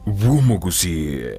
bw'omogusii.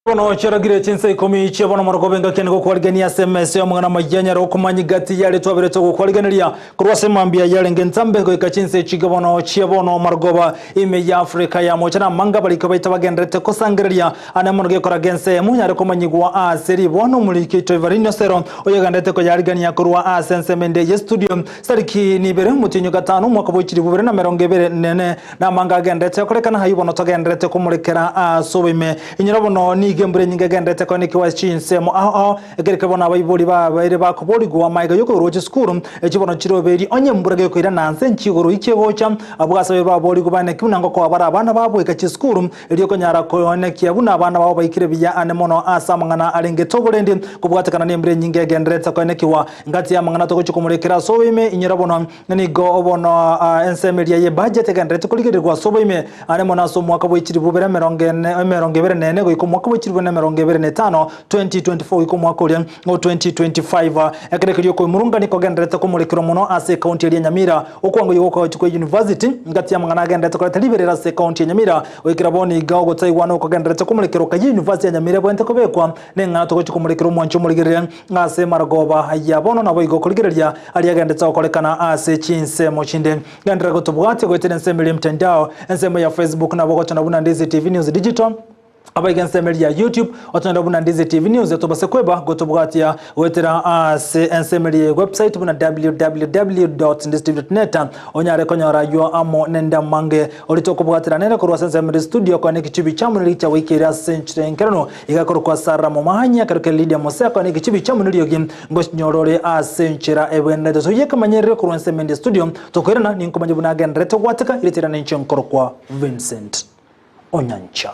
Bono chiaragire chinsa ikomi chia bono morogoba engaki nigo kwarigania ase emesa y'omong'ina amayia anyare okomanya gati yare twaberete ogokwarigeneria korwa ase mambia yarenge ntambe goika chinsa echiga bono chia bono marogoba ime ya Afrika ya mocha na amanga abarikwa baito bagendererete kosangereria ane mono gekoraga ensemo yare komanyigwa ase ribwa nomoriki oito Everino Osero oyogendererete koyarigania korwa ase ensemo ende ye studio Tariki nibere omotienyi o gatano omwaka bwe chilifu bibere na emerongo ebere nene na amanga agendererete gokorekana ayio bono togendererete komorekera ase oboime. Inyora bono nigo embura enyinge egendererete koenekiwa chinsemo ao ao ekero ekio bono abaibori babeire bakoborigwa magega yokoirwa chisukuru echi bono chiroberie onye embura gekoirana nse nchigoro ichie gocha. Abwo ase babe baborigwe baeneki buna ngokoa bare abana babo goika chisukuru erio konyara koenekia buna abana babo baikire buya ane mono ase amang'ana arengete oborendi kobwatekana nembura enyinge egendererete koenekiwa. Ngati y'amang'ana togochia komorekera ase oboime, inyora bono nigo bono ensemo eria y'ebudget egendererete korigererigwa ase oboime are mono ase omwaka bwe chilifu bibere emerongo ene emerongo ebere na ene goika omwaka bwe chilifu bibere na emerongo ebere na etano, 2024 goika omwaka oria o 2025. Ekero ekeria okoimurungania kogendererete komorekerwa mono ase ekaunti eria ya Nyamira, okwangoyia gokogochia kwa university ngati y'amang'ana agendererete koreta riberera ase ekaunti ya Nyamira goikera bono iga ogotaigwana okogendererete komorekerwa kayia university ya Nyamira ebwenerete kobekwa neng'ana togochia komorekera omwanchi omorigereria Ase marogoba aya bono naboigo okorigereria aria agendete gokorekana ase chinsemo chinde. Genderera gotobwatia goetera ensemo eria emtandao, ensemo ya Facebook nabo ogotona buna Ndizi TV News Digital, abaiga ensemo eria ya YouTube otonyore buna Ndizi TV News tobase kweba gotobwatia goetera ase ensemo eria ya website buna www.ndizitv.net onyare konyora aywo amo nende amange oria tokobwatera nere korwa ase ensemo eria studio koe nekichibi chiamoneri chiagoikeire ase enchera enkeranu Iga korokwa Sara momanye, ekero kere Lidia mose akore negechibi chiamonwe riogi, ngochinyora ore ase enchera ebwenerete. Toyie ekemanyererio korwa ensemo ende studio, tokoirana ninkomanye buna agendererete gwateka eritera ninche nkorokwa Vincent Onyancha.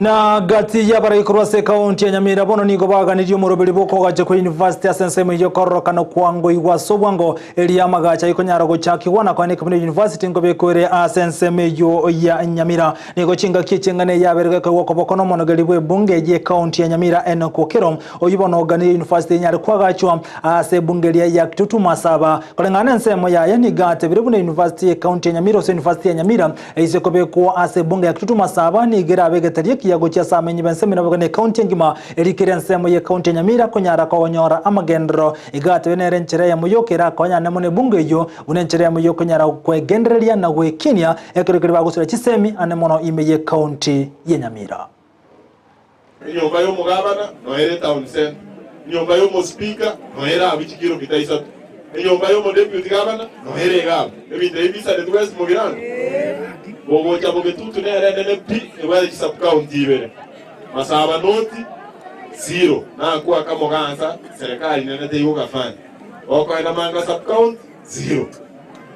Na gati y'abarai korwa ase ekaunti ya Nyamira bono nigo baganirie omoroberi bw'okogacha kwa university ase ensemo eyio kororokana kwangoigwa ase obwango erio amagacho ayio konyara gochakigwa na koeneka buna university nkobekwa ere ase ensemo eyio ya Nyamira. Nigo chingaki echi eng'ana eye yabeire gekoegwa okoboko n'omonogeri bw'ebunge y'ekaunti ya Nyamira Enock Okero oyio bono oganirie university enyare koagachwa ase ebunge eria ya Kitutu Masaba. Koreng'ana nensemo yaye nigo atebire buna university y'ekaunti ya Nyamira gose university ya Nyamira Eise kobekwa ase ebunge ya Kitutu Masaba nigo erabe egetari ekiya gochia ase amenyi b'ensemo ere na ekaunti engima erikire ensemo y'ekaunti ya Nyamira konyara konyora amagenderero. Iga atebe nere enchera eyemo yoka erakonyane mono ebunge eyio buna enchera eyemo yokonyara kwegendereria na gwekinia ekero keria bagosira chisemi ane mono ime y'ekaunti ya Nyamira. Enyomba y'omogabana noere etown centre, enyomba y'omospeaker noere abwo chikilomita isato, enyomba y'omodeputy gavana noere iga abwo. Ebinto ebi bisanetwe bwensi mogirango? Bogocha bogetutu nere enene pi ebwate chisubcounty ibere, Masaba North, Zero, nakwo akamogansa serikali nene teigogafanya. Gokoenda Manga subcounty, zero.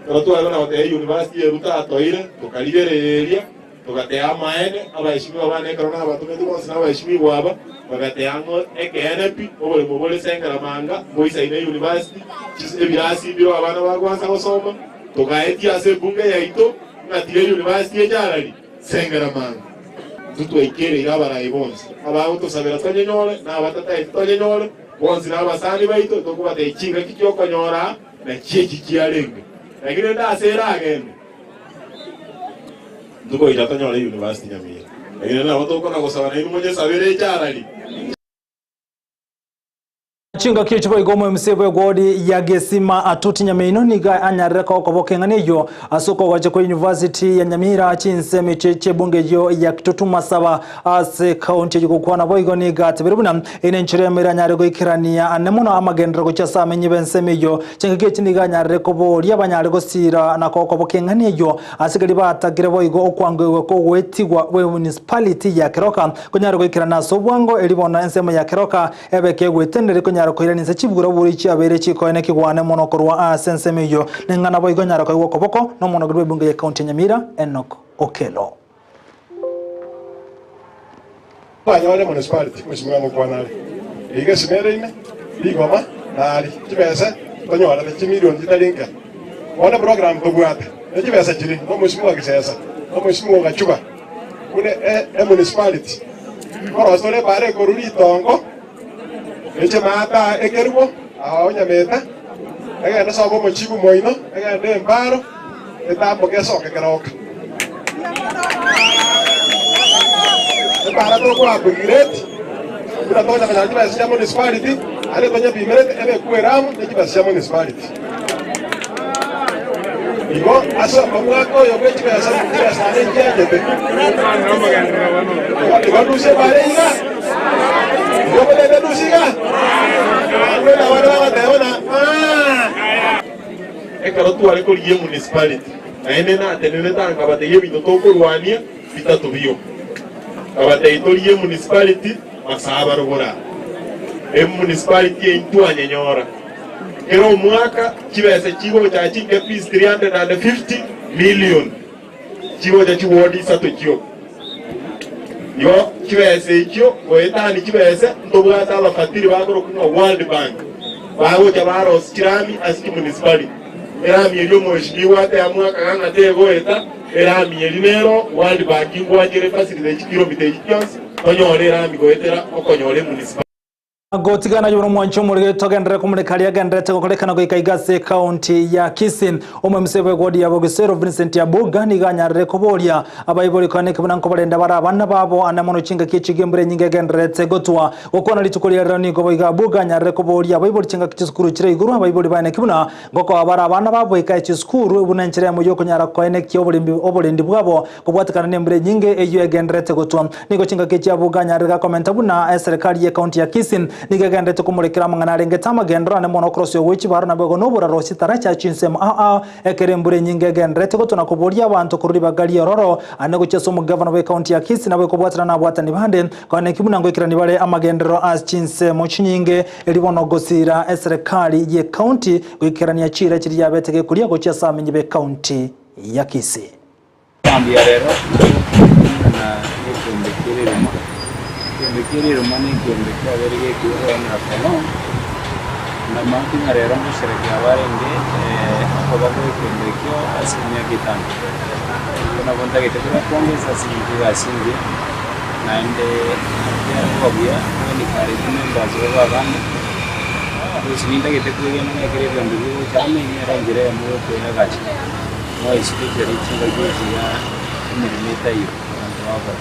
Ekero tware buna goteba university ye Ruto atoire, tokarigereria. Togateba amaene, abaeshimiwa bane ekero nabatometi bonsi na abaeshimigwa aba, bagateba ng'a ekeene pi, oboremo bore Sengeramanga, mboisaine University, chis ebirasi mbireo abana bagwansa gosoma, togaetia ase ebunge yaito ng'a tiga University echarari Sengeramanga. Intwe twaikereire abarai bonsi, abagotosabera tonyenyore, na abatataeti tonyenyore, bonsi na abasani baito, tokobatebia chingaki chi'okonyora aa, nachi echi chiarenge. Lakini rende ase eragende. Ntokoira tonyore university Nyamira. Lakini nabo tokona gosaba nainwe monyesabere echarari. Chingaki echi boigo omoMCA bw'egwodi ya Gesima Atuti Nyamino nigo anyarire koboka eng'ana eyio ase okogocha kwa University ya Nyamira chinsemo echi chi'ebunge eyio ya Kitutu Masaba ase county eyio gokwana boigo nigo atebire buna ere nenchera eyemo eranyare goikerania ane mono amagenderero gochia ase amenyi b'ensemo eyio. Chingaki echi nigo anyarire koboria banyare gosira na kokoboka eng'ana eyio ase keria batakire boigo okwangoigwa kw'ogoetigwa bwe municipality ya Keroka konyare goikerana ase obwango erio bono ensemo ya Keroka Ebeke egwetenenere konyara koirania inse chiburaburi chiabeire chikoene kigwane mono korwa ase ensemo eyio, neng'ana boigo nyara koigwa okoboko nomonogeri bw'ebunge ye county ya Nyamira, Enock Okello. Banyore municipality mheshimiwa ngokwana are iga esimere ime rigoma nari chibesa tonyorete chimilion chitari nke bono program tobwate ne chibesa chiri no mheshimiwa Gisesa no mheshimiwa Gachuba buna emunicipality Nkorosia tore ebaara ekorwa ritongo, eche maata ekerubo, ao nyameta, egende sobo omochibu moino, egende embaro, etamboke esoke keroka. Ebaara tokoa upgrade, buna tonya konyora chibesa chia municipality, aria tonyebimerete ebe ekweramu ne chibesa chia municipality. Igo ase omwaka oyo bwe chibesa chibesa naende nchianchete. Igo ndusie bare iga, igo omotebie ndusie iga, abwo nabande bagoteba ng'a aah. Ekero tware korigia emunicipality, naende natenenete aa nkabatebia ebinto tokorwania bitato bioka. Nkabatebia torigie emunicipality Masaba rogoro aa. Emunicipality eyio ntwanyenyora. Kera omwaka chibesa chigocha chinke fees 350 million chigocha chiward isato chioka. Igo chibesa echio goetania chibesa ntobwate abafatiri bakorokwa ng'a World Bank bagocha barosia chirami ase chimunicipality. Erami eria omweshimiwa ateba mwaka ng'a tegoeta, erami eria nero World Bank ngwachere efacility chikilomita echi chionsi tonyore erami goetera okonyora emunicipality. Gotigana ayio nomwanchi omorege togenderere komoreka aria agendererete gokorekana goika iga ase ekaunti ya Kisii. Omoemisia bw'ewodi ya Bogisero Vincent Abuga nigo anyarire koboria abaibori koaneke buna nkobarenda bare abana babo ane mono chingaki echi embura enyinge egendererete gotwa. Gokwana rituko ria rero nigo boigo Abuga anyarire koboria abaibori chingaki chisukuru chire igoro abaibori baeneki buna ngokoa bare abana babo eka echisukuru buna enchera eyemo yokonyara koenekia oborendi bwabo Kobwatekana nembura enyinge eyio egendererete gotwa, nigo chingaki chiabo ganyarire gakomenta buna eserekari y'ecounty ya Kisii nigo egendererete komorekera amang'ana arengete amagenderero ane mono okorosia ogwe chibaro naboigo noboraro chitaracha chinsemo ao ao ekero embura enyinge egendererete gotwa na koboria abanto korwa ribaga riororo ane gochia ase omogavana bw'ecounty ya Kisii naboigo kobwatana nabwatani bande kone ki buna ngoikerani bare amagenderero ase chinsemo chinyinge erio bono gosira eserekari y'ecounty goikerania chiira chiria yabete gekoria gochia ase amenyi b'ecounty ya Kisii. Mambia rero togokumana nekeombe ki'eriruma. Ekeombe ki'eriruma nekeombe kiabeire gekoigwanera mono, na mambia ng'a rero ngosherekea barenge okoba gw'ekeombe ekio ase emiaka etano. Igo nabo ntagete kobapongesa ase eng'encho y'egasi engiya, naende kiare koba buya koencourage members babe abange, gose nintagete kwegena ng'a ekero ebiombe bigocha amo eyio nere enchera eyemo yokoeagacha. Mwaisire chingaki echi iga emeremo etaiyo abanto bagokora.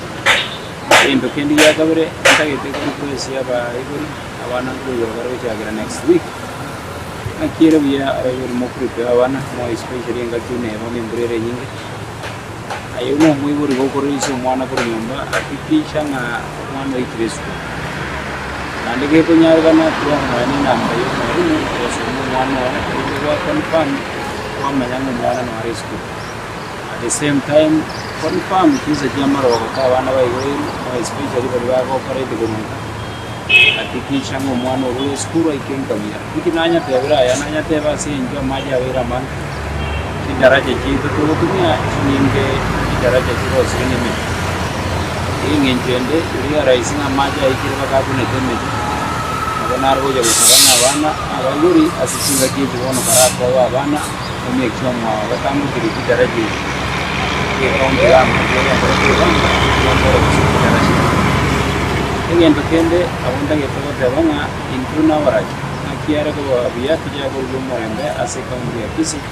Egento kende gia kabere ntagete korequest abaibori abana nkoigora bare gochakera next week, naki ere buya abaibori mo prepare abana more especially engaki buna eye bono embura ere enyinge, aye buna omoibori gokorisia omwana korwa nyomba hakikisha ng'a omwana oikire esukuru. Naende gekonyarekana twamanya enamba ya omwalimu ogosomia omwana oye erinde gwa confirm. Kwamanya ng'a omwana nare esukuru. At the same time, confirm chinsa chia amarogoto abana baigoirwe, more especially baria bagoperate korwa nka, hakikisha ng'a omwana orure esukuru aike nka buya. Inki nanyatebire aya? Nanyatebe ase eng'encho amache abeire amange, chidaraja chiaito togotumia chinyinge chidaraja chirosire na emete. Eng'encho ende, realize ng'a amache aikire bakakunete emete. Nabo nare gocha gosaba ng'a abana abaibori ase chingaki echi bono barakobe abana emeki omwabo batambokire chidaraja echi, egekonge gamache egekore kebanga ekiamboro gose chidaraja echi. Egento kende nabo ntagete goteba ng'a intwe nabarabwo, naki are koba buya tochake korigia omorembe ase ekaunti ya Kisii.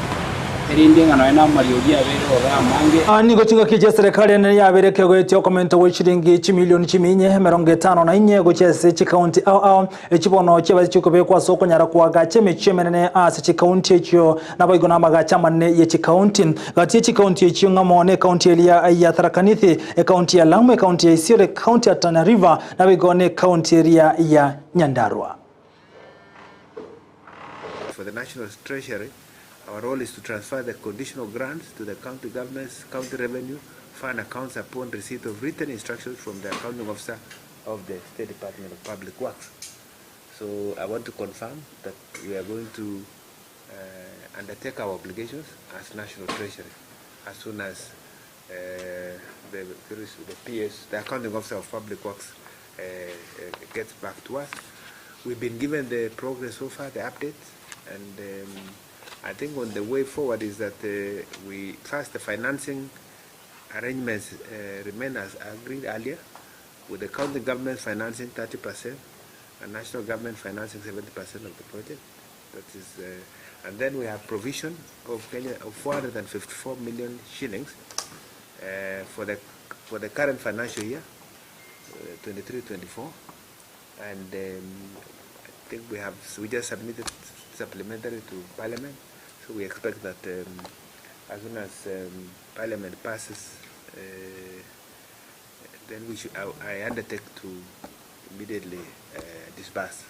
Erinde ng'a nonya namariogi abeire ororo amange. Nigo chingaki chi'eserekari enene yabeire ekegoetia okomenta gwe chiringi chimilioni chiminye 54 gochia ase chikaunti ao ao echi bono chiabaete chikobekwa ase okonyara koagacha emechie emenene ase chikaunti echio naboigo namagacho amanene ye chikaunti. Gati ye chikaunti echio ng'amo ne ekaunti eria ya Tharaka Nithi, ekaunti ya Lamu, ekaunti ya Isiolo, ekaunti ya Tana River naboigo ne ekaunti eria ya Nyandarua. For the National Treasury, our role is to transfer the conditional grants to the county governments, county revenue fund accounts upon receipt of written instructions from the accounting officer of the State Department of Public Works. So I want to confirm that we are going to uh, undertake our obligations as National Treasury as soon as uh, the, the PS, the accounting officer of Public Works, uh, uh, gets back to us. We've been given the progress so far, the updates, and um, I think on the way forward is that uh, we first the financing arrangements uh, remain as agreed earlier, with the county government financing 30% and national government financing 70% of the project. That is, uh, and then we have provision of Kenya of 454 million shillings uh, for the for the current financial year, 23-24, and um, I think we have we just submitted supplementary to Parliament, so we expect that um, as soon as um, Parliament passes, uh, then we should. I, I undertake to immediately uh, disburse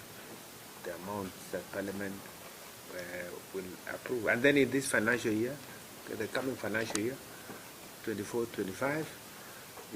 the amount that Parliament uh, will approve. And then in this financial year, the coming financial year, 24-25,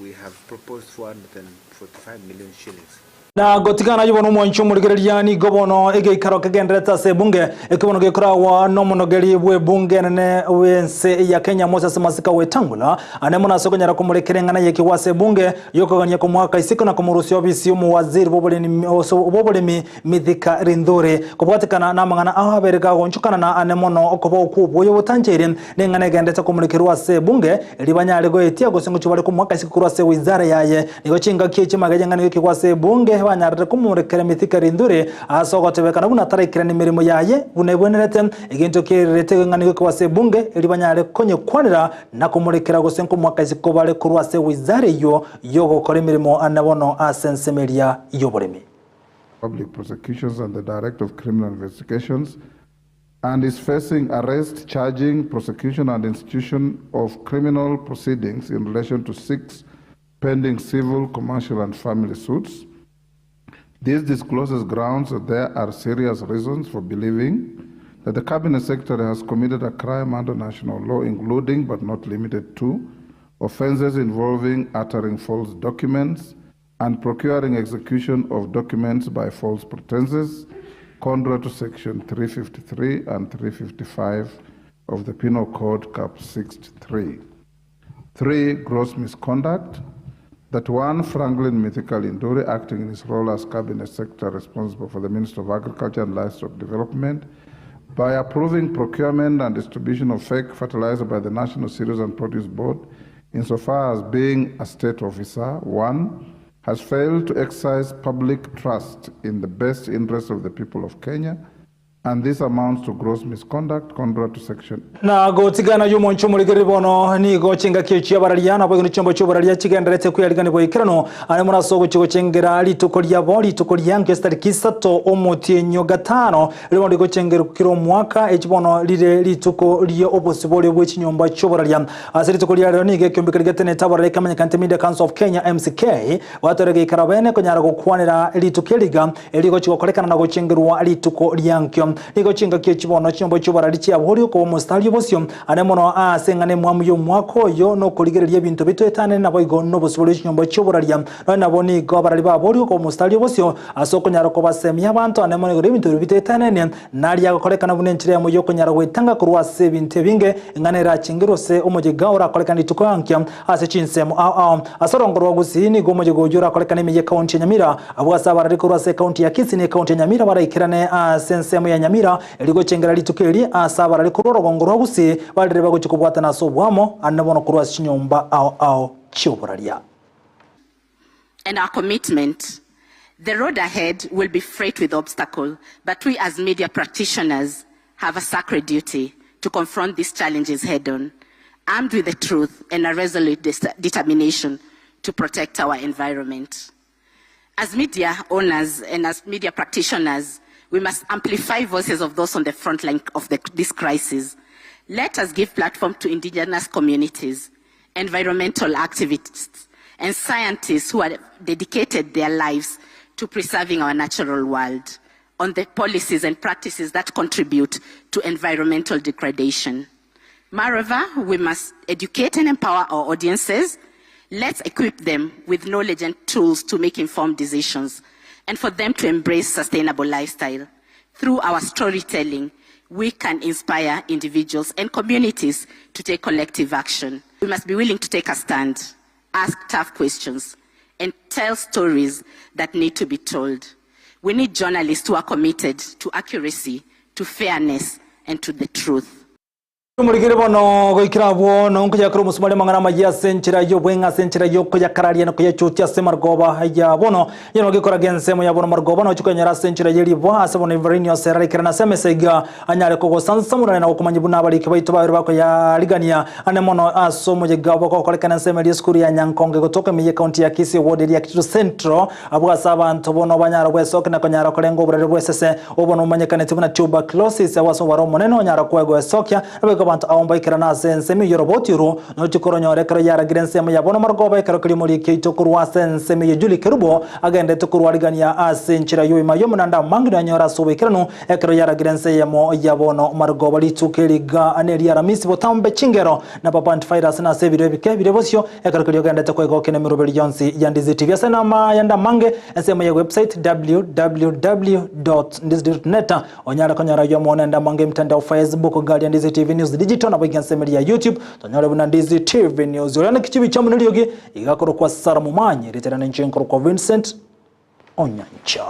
we have proposed 445 million shillings. Na gotigana yubono omwanchi omorigereria nigo bono egeikaro kegenderete ase ebunge ekibono gekoragwa nomonogeri bwa ebunge enene bwense ya Kenya Moses Masika Wetangula ane mono ase okonyara komorekera eng'ana yekigwa ase ebunge yokogania komoaka isiko na komorusia obisi omowaziri bw'oboremi Mithika Linturi kobwatekana na amang'ana ao abere gagonchokana na ane mono okoba okwo oboyo botancheire neng'ana egendete komorekerwa ase ebunge erio banyare goetia gose ngochia bare komoaka isiko korwa ase wizara yaye nigo chingaki echi magega eng'ana egekigwa ase ebunge banyarire komorekera Mithika Linturi ase ogotebekana buna taraikerani emeremo yaye buna ebwenerete egento kererete eng'ana egekigwa ase ebunge erio banyare konyekwanera na komorekera gose nkomoaka isiko bare korwa ase wizara eyio yogokora emeremo ane bono ase ensemo eria y'oboremi. Public Prosecutions and the Director of Criminal Investigations, and is facing arrest, charging, prosecution, and institution of criminal proceedings in relation to 6 pending civil, commercial, and family suits. This discloses grounds that there are serious reasons for believing that the Cabinet Secretary has committed a crime under national law, including but not limited to offenses involving uttering false documents and procuring execution of documents by false pretenses, contrary to Section 353 and 355 of the Penal Code, Cap 63. 3, gross misconduct. That 1, Franklin Mithika Linturi, acting in his role as Cabinet Secretary responsible for the Ministry of Agriculture and Livestock Development, by approving procurement and distribution of fake fertilizer by the National Cereals and Produce Board, insofar as being a state officer, 1, has failed to exercise public trust in the best interest of the people of Kenya, and this amounts to gross misconduct contrary to section. Na gotigana y'omonche omorigereri bono nigo chingaki echio abararia nabo egento chiombo chi'oboraria chigenderete kweyarigania boikeranu are mono ase ogochia gochengera rituko riabo rituko riankio esitariki isato omotienyi o gatano riria bono rigochengerwa kera omwaka echi bono rire rituko ria obosibore bwe chinyomba chi'oboraria ase rituko ria rero nigo ekiombe keria getenete abarari ekemanyekanete Media Council of Kenya MCK batore geikara bene konyara gokwanera rituko eriga Erigochia gokorekana na gochengerwa rituko riankio. Nigo chingaki echi bono chinyomba chi'oborari chiabogoria okoba omositari obosio, ane mono aase eng'ana emwamu y'omwaka oyo nokorigereria ebinto bitoetanene naboigo nobosibore bwe chinyomba chi'oboraria. Nonya nabo nigo abarari baboria okoba omositari obosio ase okonyara kobasemia abanto ane mono igoro y'ebinto biria bitoetanene, naria agokorekana buna enchera eyemo y'okonyara gwetanga korwa ase ebinto ebinge, eng'ana erachengerwe ase omoyega orakorekane rituko ankio ase chinsemo ao ao. Ase orongo rwa Gusii nigo omoyega oyio orakorekane ime y'ekaunti ya Nyamira, Abwo ase abarari korwa ase ekaunti ya Kisii na ekaunti ya Nyamira baraikerane ase ensemo ya Nyamira, erio gochengera rituko eri ase abarari korwa orogongo rwa Gusii barire bagochia kobwatana ase oboamo ande bono korwa ase chinyomba ao ao chi'oboraria. And our commitment. The road ahead will be freight with obstacle, but we as media practitioners have a sacred duty. to confront these challenges head on, armed with the truth and a resolute determination to protect our environment. As media owners and as media practitioners, we must amplify voices of those on the front line of the, this crisis. Let us give platform to indigenous communities, environmental activists, and scientists who have dedicated their lives to preserving our natural world on the policies and practices that contribute to environmental degradation. Moreover, we must educate and empower our audiences. Let's equip them with knowledge and tools to make informed decisions and for them to embrace sustainable lifestyle. Through our storytelling, we can inspire individuals and communities to take collective action. We must be willing to take a stand, ask tough questions, and tell stories that need to be told. We need journalists who are committed to accuracy, to fairness, and to the truth. Omorigere bono goikera abwo nonkoyakora omosumari amang'ana amaya ase enchera y'obweng'e ase enchera y'okoyakararia na koyachotia ase marogoba ya bono. Inye nogekora g'ensemo ya bono marogoba noche koyanyora ase enchera ye ribwa ase bono Everini ose erarikere ase emesa iga anyare kogosansamorania na gokomanyia buna abariki baito babere bakoyarigania ane mono ase omoyega obo gokorekana ensemo eria esukuru ya Nyankongo egotoka ime y'ecounty ya Kisii eward eria Kitutu Central abwo ase abanto bono banyara gwesokia na konyara korenga oborwaire bw'esese Obo nomanyekaneti buna tuberculosis, ase omobaro omonene onyara koegwa esokia, naboigo abanto abo mbaikerane ase ensemo eyio roboti orwo, nochia koronyora ekero yaragire ensemo ya bono marogoba ekero keria omoriki oito korwa ase ensemo eyio Julie Kerubo agenderete korwarigania ase enchera y'obogima y'omonanda amange nonyore ase oboikeranu ekero yaragire ense eyemo ya bono marogoba rituko eri iga neria Aramisi botambe chingero na Papa Antivirus na ase ebiro ebike bire bosio ekero keria ogenderete koegokia nemeroberi yonsi ya Ndizi TV ase namayanda amange Ensemo ye website www.ndizi.net onyare konyora ayio amo nende amange emtandao Facebook garia Ndizi TV News Digital nabo iga ensemo eria ya YouTube tonyore buna Ndizi TV News. Oria naki chibi chiamo neriogi iga korokwa Sarah Momanyi ritera ninche nkorokwa Vincent Onyancha.